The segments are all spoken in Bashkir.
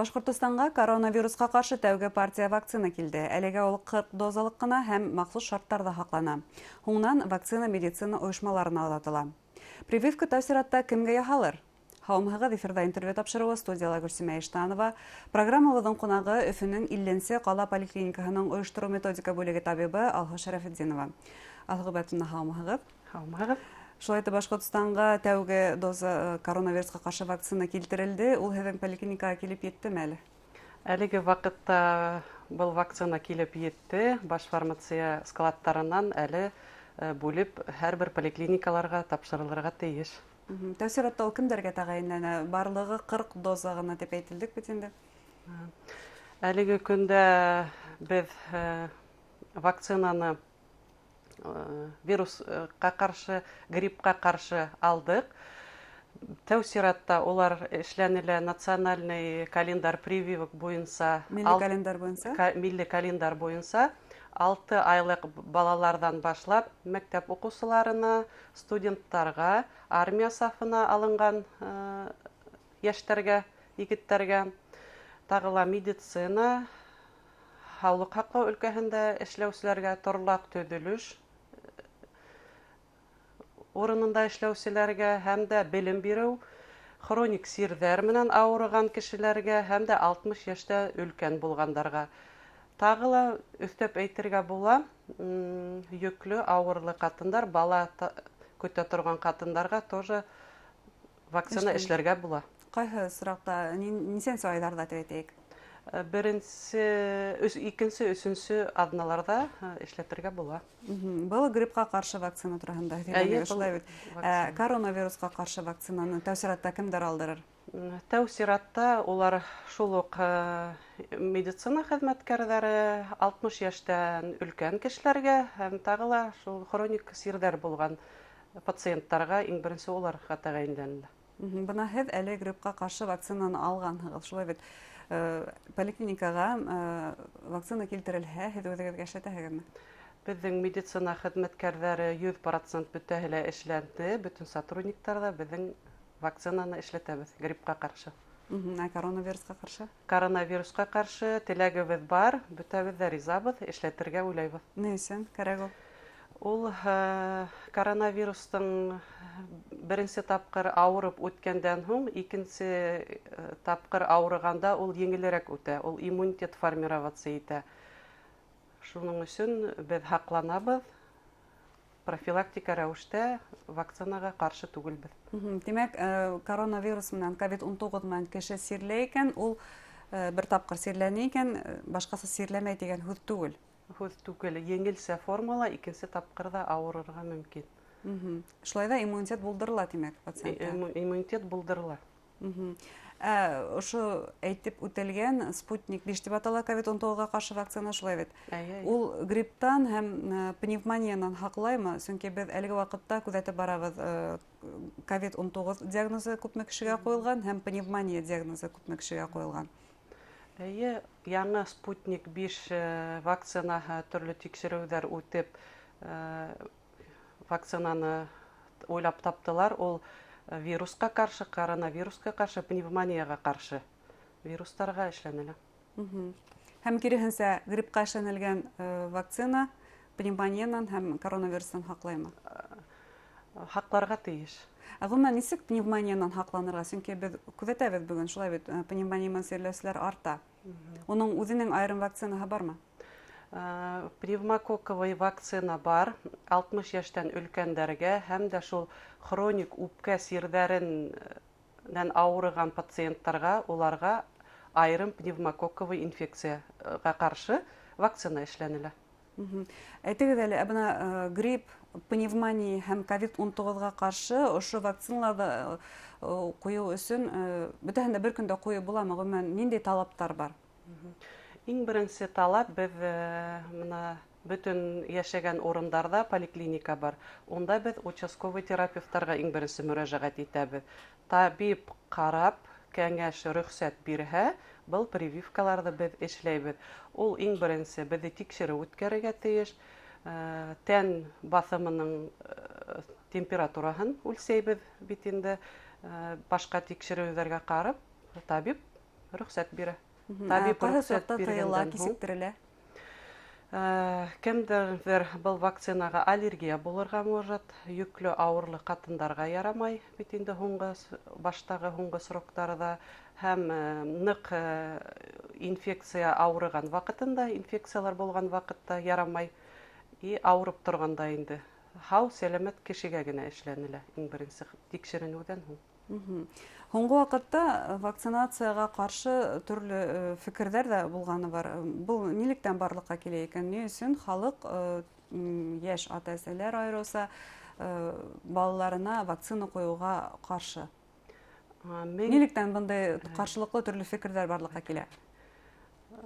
Башҡортостанға коронавирусҡа ҡаршы тәүге партия вакцина килде. Әлегә ул 40 дозалыҡ ҡына һәм махсус шарттарҙа һаҡлана. Һуңынан вакцина медицина ойошмаларына оҙатыла. Прививка тәү сиратта кемгә яһалыр? Һаумыһығыҙ, эфирҙа интервью тапшырыуы, студияла Гөлсимә Иштанова. Программабыҙҙың ҡунағы Өфөнөң 50-нсе ҡала поликлиникаһының ойоштороу методика бүлеге табибы Алһыу Шәрәфетдинова. Алһыу Ғибәтовна, һаумыһығыҙ. Һаумыһығыҙ. Шулай итеп, Башҡортостанға тәүге доза коронавирусҡа ҡаршы вакцина килтерелде. Ул һеҙҙең поликлиникаға килеп еттеме әле? Әлеге ваҡытта был вакцина килеп етте. Баш фармация складтарынан әле бүлеп һәр бер поликлиникаларға тапшырылырға тейеш. Тәү сиратта ул кемдәргә тәғәйенләнә? Барлығы 40 доза ғына тип әйтелдек бит инде. Әлеге көндә беҙ вакцинаны вирусҡа ҡаршы, гриппҡа ҡаршы алдыҡ. Тәү сиратта улар эшләнелә национальный календарь прививок буйынса. Милли календарь буйынса? Милли календарь буйынса 6 айлыҡ балаларҙан башлап мәктәп уҡыусыларына, студенттарға, армия сафына алынған йәштәргә, егеттәргә, тағы ла медицина, һаулыҡ һаҡлау өлкәһендә эшләүселәргә, торлаҡ төҙөлөш урынында эшләүселәргә һәм дә белем биреү, хроник сирҙәр менән ауырыған кешеләргә һәм дә 60 йәштә өлкән булғандарға. Тағы ла өҫтәп әйтергә була, йөклө, ауырлы ҡатындар, бала көтә торған ҡатындарға тоже вакцина эшләргә була. Ҡайһы осраҡта, нисәнсе айҙарҙа тип әйтәйек? Беренсе, икенсе, өсөнсө аҙналарҙа эшләтергә була. Был гриппҡа ҡаршы вакцина тураһында һөйләнегеҙ, шулай бит? Коронавирусҡа ҡаршы вакцинаны тәү сиратта кемдәр алдырыр? Тәү сиратта улар шул уҡ медицина хеҙмәткәрҙәре, 60 йәштән өлкән кешеләргә һәм тағы ла шул хроник сирҙәр булған пациенттарға иң беренсе уларға тәғәйенләнелә. Бына һеҙ әле гриппҡа ҡаршы вакцинаны алғанһығыҙ, шулай бит? Поликлиникаға вакцина килтерелһә, һеҙ үҙегеҙгә эшләтәһегеҙме? Беҙҙең медицина хеҙмәткәрҙәре 100% бөтәһе лә эшләнде, бөтөн сотрудниктар ҙа беҙҙең вакцинаны эшләтәбеҙ гриппҡа ҡаршы. Ә коронавирусҡа ҡаршы? Коронавирусҡа ҡаршы теләгебеҙ бар, бөтәбеҙ ҙә ризабыҙ, эшләтергә уйлайбыҙ. Ни өсөн кәрәк ул? Ул коронавирустың беренсе тапҡыр ауырып үткәндән һуң, икенсе тапҡыр ауырығанда ул еңелерәк үтә, ул иммунитет формироваться итә. Шуның өсөн беҙ һаҡланабыҙ, профилактика рәүештә вакцинаға ҡаршы түгелбеҙ. Тимәк, коронавирус менән ковид-19 менән кеше сирләй икән, ул бер тапҡыр сирләне икән, башҡаса сирләмәй тигән һүҙ түгел. Һүҙ түгел, еңелсә формала икенсе тапҡыр ҙа ауырырға мөмкин. Шулай ҙа иммунитет булдырыла, тимәк, пациентта? Иммунитет булдырыла. Ошо әйтеп үтелгән Спутник 5 тип атала ковид-19-ға ҡаршы вакцина, шулай бит? Әйе. Ул грипптан һәм пневмониянан һаҡлаймы? Сөнки беҙ әлеге ваҡытта күҙәтеп барабыҙ, ковид-19 диагнозы күпме кешегә ҡуйылған һәм пневмония диагнозы күпме кешегә ҡуйылған. Эйе, яңы Спутник 5 вакцинаһы төрлө тикшереүҙәр үтеп, вакцинаны уйлап таптылар. Ул вирусҡа ҡаршы, коронавирусҡа ҡаршы, пневмонияға ҡаршы вирустарға эшләнелә. Һәм киреһенсә, гриппҡа эшләнелгән вакцина пневмониянан һәм коронавирустан һаҡлаймы? Һаҡларға тейеш. Ә ғөмүмән, нисек пневмониянан һаҡланырға? Сөнки беҙ күҙәтәбеҙ бөгөн, шулай бит, пневмония менән сирләүселәр арта. Уның үҙенең айырым вакцинаһы бармы? Пневмококковый вакцина бар, 60 йәштән өлкәндәргә һәм дә шул хроник үпкә сирҙәренән ауырыған пациенттарға, уларға айырым пневмококковый инфекцияға ҡаршы вакцина эшләнелә. Әйтегеҙ әле, ә бына грипп, пневмония һәм ковид-19-ға ҡаршы ошо вакциналарҙы ҡуйыу өсөн бөтәһен дә бер көндә ҡуйып буламы? Ғөмүмән, ниндәй талаптар бар? Иң беренсе талап, беҙ бына бөтөн йәшәгән урындарҙа поликлиника бар. Унда беҙ участковый терапевтарға иң беренсе мөрәжәғәт итәбеҙ. Табип ҡарап, кәңәш, рөхсәт бирһә, был прививкаларҙы беҙ эшләйбеҙ. Ул иң беренсе беҙҙе тикшереү үткәрергә тейеш. Тән баҫымының температураһын үлсәйбеҙ бит инде. Башҡа тикшереүҙәргә ҡарап, табип Рөхсәт бирә. Табип ҡайһы саҡта тыйыла, кисектерелә? Кемдерҙер был вакцинаға аллергия булырға может, йөклө ауырлы ҡатындарға ярамай бит инде һуңғы баштағы һуңғы сроктарҙа һәм ныҡ инфекция ауырыған ваҡытында, инфекциялар булған ваҡытта ярамай и ауырып торғанда инде һау сәләмәт кешегә генә эшләнелә иң беренсе тикшеренеүҙән һуң. Һуңғы ваҡытта вакцинацияға ҡаршы төрлө фекерҙәр ҙә булғаны бар. Был нилектән барлыҡҡа килә икән? Ни өсөн халыҡ, йәш ата-әсәләр айырыуса, балаларына вакцина ҡуйыуға ҡаршы? Нилектән бындай ҡаршылыҡлы төрлө фекерҙәр барлыҡҡа килә?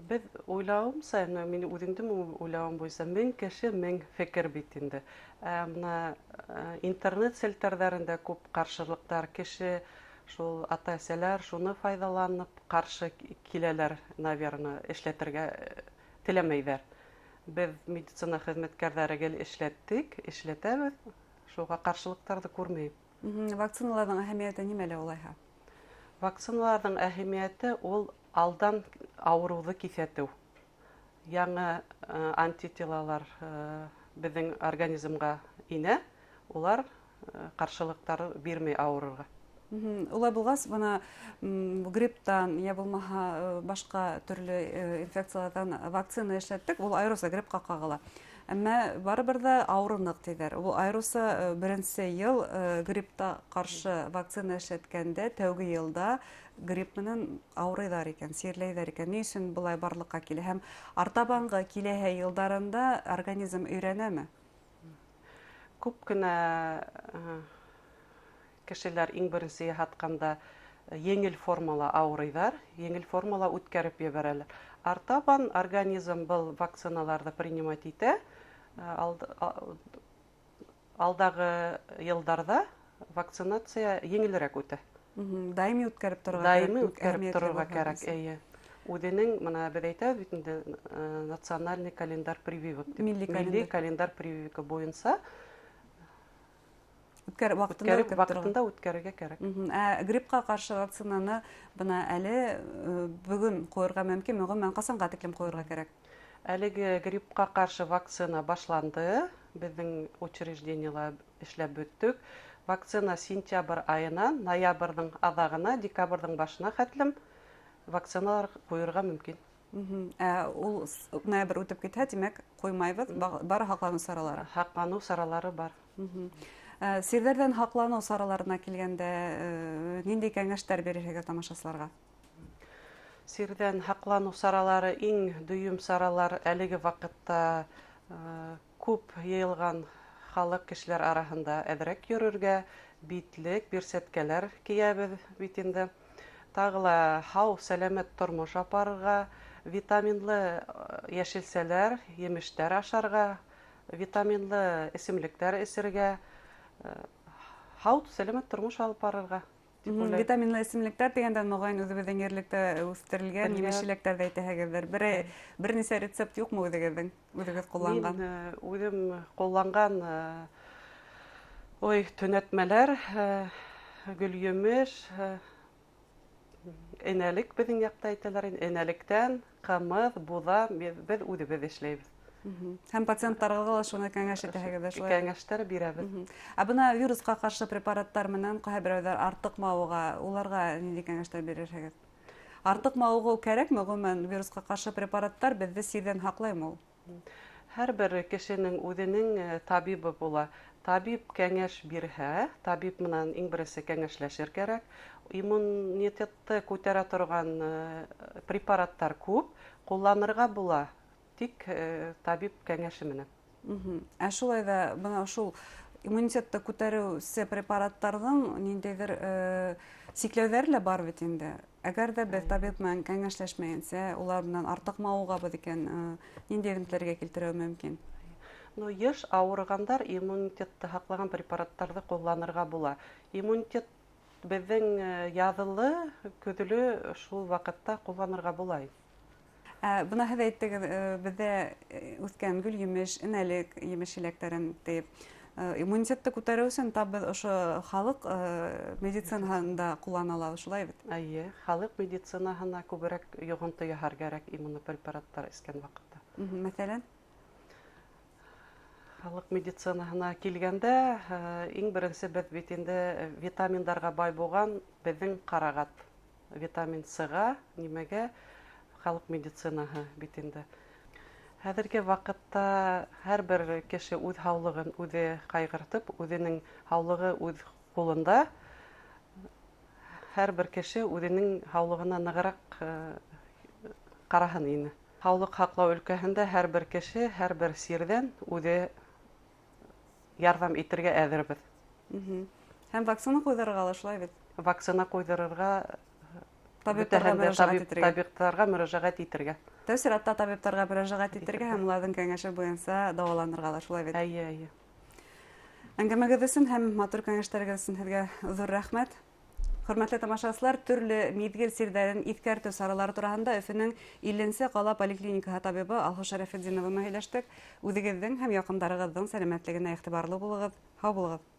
Беҙ уйлауымса, мин үҙемдең уйлауым буйынса, 1000 кеше 1000 фекер бит инде. Бына интернет селтәрҙәрендә күп ҡаршылыҡтар, кеше шул ата-әсәләр шуны файҙаланып ҡаршы киләләр, наверное, эшләтергә теләмәйҙәр. Беҙ медицина хеҙмәткәрҙәре гел эшләттек, эшләтәбеҙ, шуға ҡаршылыҡтарҙы күрмәйем. Вакциналарҙың әһәмиәте нимәлә улайһа? Вакциналарҙың әһәмиәте ул алдан ауырыуҙы киҫәтеү. Яңы антителалар беҙҙең организмға инә, улар ҡаршылыҡтары бирмәй ауырырға. Улай булғас, бына грипптан йә булмаһа башҡа төрлө инфекцияларҙан вакцина эшләттек, ул айырыуса гриппҡа ҡағыла. Әммә барыбер ҙә ауырыныҡ тиҙәр. Ул айырыуса беренсе йыл гриппта ҡаршы вакцина эшләткәндә тәүге йылда грипп менән ауырыйҙар икән, сирләйҙәр икән. Ни өсөн былай барлыҡҡа килә? Һәм артабанғы киләһе йылдарында организм өйрәнәме? Күп кенә кешеләр иң беренсе яһатҡанда еңел формала ауырыйҙар, еңел формала үткәреп ебәрәләр. Артабан организм был вакциналарҙы принимать итә. Алдағы йылдарҙа вакцинация еңелерәк үтә. Даими үткәреп торорға Даими үткәреп торорға кәрәк, эйе. Үҙенең, бына беҙ әйтәбеҙ бит инде, национальный календарь прививок тип. Милли календарь прививка буйынса ваҡытында үткәрергә кәрәк. Ә гриппҡа ҡаршы вакцинаны бына әле бөгөн ҡуйырға мөмкин, ғөмүмән ҡасанға тиклем ҡуйырға кәрәк? Әлеге гриппҡа ҡаршы вакцина башланды, беҙҙең учреждениела эшләп бөттөк. Вакцина сентябрь айынан ноябрҙең аҙағына, декабрҙең башына хәтлем вакциналар ҡуйырға мөмкин. Ә ул ноябрь үтеп китһә, тимәк, ҡуймайбыҙ, бары һаҡланыу саралары. Һаҡланыу саралары бар. Сирҙәрҙән һаҡланыу сараларына килгәндә, ниндәй кәңәштәр бирерһегеҙ тамашасыларға? Сирҙән һаҡланыу саралары, иң дөйөм саралар әлеге ваҡытта күп йыйылған халыҡ кешеләр араһында әҙерәк йөрөргә, битлек, бирсәткәләр кейәбеҙ бит инде. Тағы ла һау, сәләмәт тормош апарырға, витаминлы йәшелсәләр, емештәр ашарға, витаминлы эсемлектәр эсергә, һау, сәләмәт тормош алып барырға. Витаминлы эсемлектәр тигәндән, моғайын, үҙебеҙҙең ерлектә үҫтерелгән емеш-еләктәрҙе әйтәһегеҙҙер. Бер нисә рецепт юҡмы үҙегеҙҙең, үҙегеҙ ҡулланған? Мин үҙем ҡулланған төнәтмәләр, гөлйемеш, энәлек беҙҙең яҡта әйтәләр, энәлектән ҡымыҙ, буҙа беҙ үҙебеҙ эшләйбеҙ. Һәм пациенттарға ла шуны кәңәш итәһегеҙ шулай? Кәңәштәр бирәбеҙ. Ә бына вирусҡа ҡаршы препараттар менән ҡайһы берәүҙәр артыҡ мауыға, уларға ниндәй кәңәштәр бирерһегеҙ? Артыҡ мауығыу кәрәкме? Ғөмүмән, вирусҡа ҡаршы препараттар беҙҙе сирҙән һаҡлаймы ул? Һәр бер кешенең үҙенең табибы була. Табиб кәңәш бирһә, табиб менән иң беренсе кәңәшләшер кәрәк. Иммунитетты күтәрә торған препараттар күп, ҡулланырға була. Тик табиб кәңәше менән. Ә шулай ҙа бына шул иммунитетты күтәреүсе препараттарҙың ниндәйҙер сикләүҙәре лә бар бит инде. Әгәр ҙә беҙ табиб менән кәңәшләшмәйенсә, улар менән артыҡ мауығабыҙ икән, ниндәй һөҙөмтәләргә килтереүе мөмкин? Йыш ауырығандар иммунитетты һаҡлаған препараттарҙы ҡулланырға була. Иммунитет беҙҙең яҙылы, көҙлө шул ваҡытта ҡулланырға була. Бына һеҙ әйттегеҙ, беҙҙә үҫкән гөлйемеш, энәлек емеш-еләктәрен тип. Иммунитетты күтәреү өсөн тап беҙ ошо халыҡ медицинаһын да ҡуллана алабыҙ, шулай бит? Эйе, халыҡ медицинаһына күберәк йоғонто яһар кәрәк иммунопрепараттар эскән ваҡытта. Мәҫәлән? Халыҡ медицинаһына килгәндә, иң беренсе беҙ бит инде витаминдарға бай булған беҙҙең ҡарағат. Витамин С-ға, нимәгә халыҡ медицинаһы бит инде. Хәҙерге ваҡытта һәр бер кеше үҙ һаулығын үҙе ҡайғыртып, үҙенең һаулығы үҙ ҡулында. Һәр бер кеше үҙенең һаулығына нығыраҡ ҡараһын ине. Һаулыҡ һаҡлау өлкәһендә һәр бер кеше һәр бер сирҙән үҙе ярҙам итергә әҙербеҙ. Һәм вакцина ҡуйҙырырға ла, шулай бит? Вакцина ҡуйҙырырға, табиптарға бөтәһен дә мөрәжәғәт итергә. Табиптарға мөрәжәғәт итергә. Тәү сиратта табиптарға мөрәжәғәт итергә һәм уларҙың кәңәше буйынса дауаланырға ла, шулай бит? Эйе, эйе. Әңгәмәгеҙ өсөн һәм матур кәңәштәрегеҙ өсөн һеҙгә ҙур рәхмәт. Хөрмәтле тамашасылар, төрлө миҙгел сирҙәрен иҫкәртеү саралары тураһында Өфөнөң 50-нсе ҡала поликлиникаһы табибы Алһыу Шәрәфетдинова менән һөйләштек. Үҙегеҙҙең һәм яҡындарығыҙҙың сәләмәтлегенә иғтибарлы булығыҙ. Һау булығыҙ.